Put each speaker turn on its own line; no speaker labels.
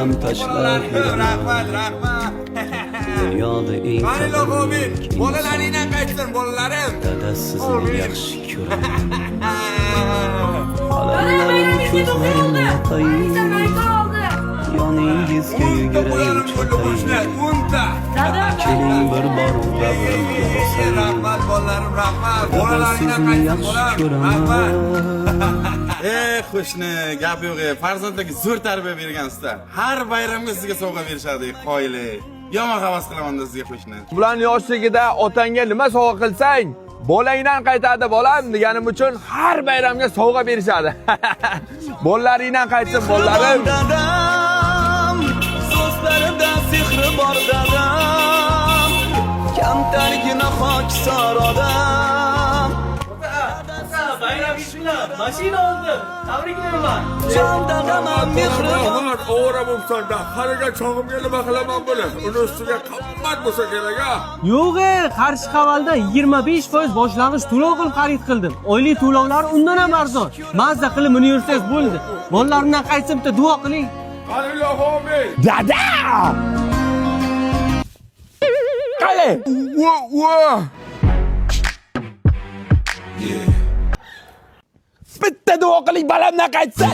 ham tashlab yuraman.
Rahmat, rahmat.
Dunyoda eng
Qani ilohi omin.
qadrli
Bolalaringdan qaytsin, bolalarim.
Dada, sizni yaxshi ko'raman. Alamlarim, ko'zlarimni yoqayin, yoningizga
10 ta
yugurayin,
bolarim bo'ldi, qo'shni,
chaqayin.
10 ta.
Keling, bir bor bag'rimga bosayin.
Rahmat, bolalarim, rahmat.
Dada,
Bolalaringdan
sizni
qaytsin,
yaxshi
bolam.
ko'raman.
Rahmat.
E, qo'shni, gap yo'q, e, farzandlarga zo'r tarbiya bergansizlar. Har bayramga sizga sovg'a berishadi, qoyili. Yomon havas qilaman sizga, qo'shni.
Bularni yoshligida otangga nima sovg'a qilsang, bolangdan qaytadi, bolam, deganim uchun har bayramga sovg'a berishadi. Bolalaringdan qaytsin, bolalarim.
Dadam, so'zlarida sehri bor dadam, kamtargina xokisor odam.
Bayramingiz bilan, mashina oldim. Tabriklayman.
Jon dadam ham mehribon.
Ovora bo'libsan-da, haliga chog'imga nima qilaman buni? Uni ustiga qimmat bo'lsa kerak a.
Yo'q, e, Qarshi Havalda 25% boshlang'ich to'lov qilib xarid qildim. Oylik to'lovlari undan ham arzon. Mazza qilib universitet bo'ldi. Bolalarimdan qaytsin, bitta duo qiling.
Qani ilohi omin. Dada! Qani? Va, va. Bitta duo qiling, balamdan qaytsin.